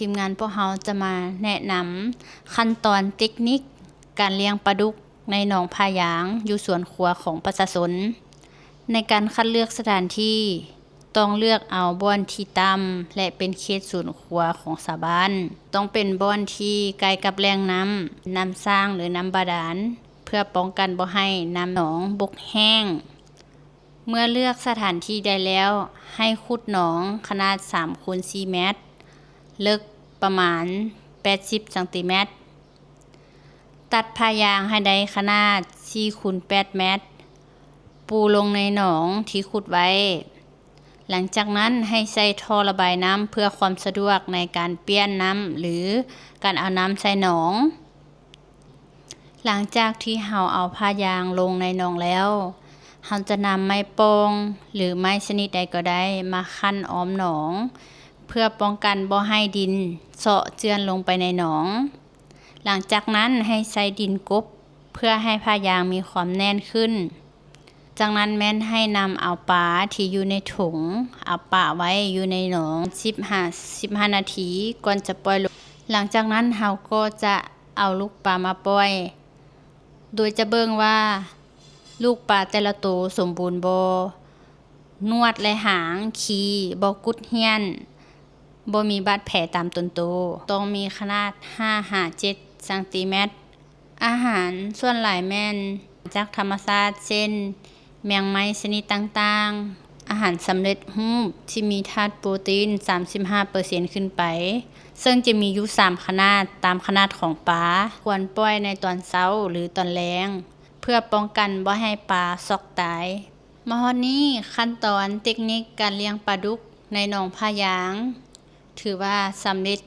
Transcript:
ທີມງານພວກເຮົາຈະມາແນະນຳຂັ້ນຕອນເຕັກນິກການລ້ຽງປາດຸກໃນໜອງຜາຢາງ ຢູ່ສວນຄົວຂອງປະຊາຊົນ. ໃນການຄັດເລືອກສະຖານທີ່ ຕ້ອງເລືອກເອົາບ່ອນທີ່ຕ່ຳ ແລະ ເປັນເຂດສວນຄົວຂອງຊາວບ້ານ. ຕ້ອງເປັນບ່ອນທີ່ໃກ້ກັບແຫຼ່ງນ້ຳ, ນ້ຳສ້າງ ຫຼື ນ້ຳບາດານ ເພື່ອປ້ອງກັນບໍ່ໃຫ້ນ້ຳໜອງບົກແຫ້ງ. ເມື່ອເລືອກສະຖານທີ່ໄດ້ແລ້ວ, ໃຫ້ຂຸດໜອງຂະໜາດສາມຄູນສີ່ແມັດ, ເລິກປະມານແປດສິບຊັງຕີແມັດ. ຕັດຜ້າຢາງໃຫ້ໄດ້ຂະໜາດສີ່ຄູນແປດແມັດ, ປູລົງໃນໜອງທີ່ຂຸດໄວ້. ຫຼັງຈາກນັ້ນໃຫ້ໃສ່ທໍ່ລະບາຍນ້ຳເພື່ອຄວາມສະດວກໃນການປ່ຽນນ້ຳ ຫຼື ການເອົານ້ຳໃສ່ໜອງ. ຫຼັງຈາກທີ່ເຮົາເອົາຜ້າຢາງລົງໃນໜອງແລ້ວ, ເຮົາຈະນຳໄມ້ປ່ອງ ຫຼື ໄມ້ຊະນິດໃດກໍໄດ້ມາຂັ້ນອ້ອມໜອງ ເພື່ອປ້ອງກັນບໍ່ໃຫ້ດິນເຊາະເຈື່ອນລົງໄປໃນໜອງ. ຫຼັງຈາກນັ້ນໃຫ້ໃສ່ດິນກົບ ເພື່ອໃຫ້ຜ້າຢາງມີຄວາມແໜ້ນຂຶ້ນ. ຈາກນັ້ນແມ່ນໃຫ້ນຳເອົາປາທີ່ຢູ່ໃນຖົງ ເອົາປະໄວ້ຢູ່ໃນໜອງສິບຫາສິບຫ້ານາທີ ກ່ອນຈະປ່ອຍລົງ. ຫຼັງຈາກນັ້ນເຮົາກໍຈະເອົາລູກປາມາປ່ອຍ ໂດຍຈະເບິ່ງວ່າລູກປາແຕ່ລະໂຕສົມບູນບໍ່, ໜວດ ແລະ ຫາງ, ຂີ້ ບໍ່ກຸດຫ້ຽນ, ບໍ່ມີບາດແຜຕາມຕົນໂຕ, ຕ້ອງມີຂະໜາດຫ້າຫາເຈັດຊັງຕີແມັດ. ອາຫານສ່ວນຫຼາຍແມ່ນຈາກທຳມະຊາດ ເຊັ່ນ ແມງໄມ້ຊະນິດຕ່າງໆ, ອາຫານສຳເລັດຮູບທີ່ມີທາດໂປຣຕີນສາມສິບຫ້າເປີເຊັນຂຶ້ນໄປ, ເຊິ່ງຈະມີຢູ່ສາມຂະໜາດຕາມຂະໜາດຂອງປາ. ຄວນປ່ອຍໃນຕອນເຊົ້າ ຫຼື ຕອນແລງ ເພື່ອປ້ອງກັນບໍ່ໃຫ້ປາຊັອກຕາຍ. ມາຮອດນີ້, ຂັ້ນຕອນເຕັກນິກການລ້ຽງປາດຸກໃນໜອງຜາຢາງ ຖືວ່າສຳເລັດ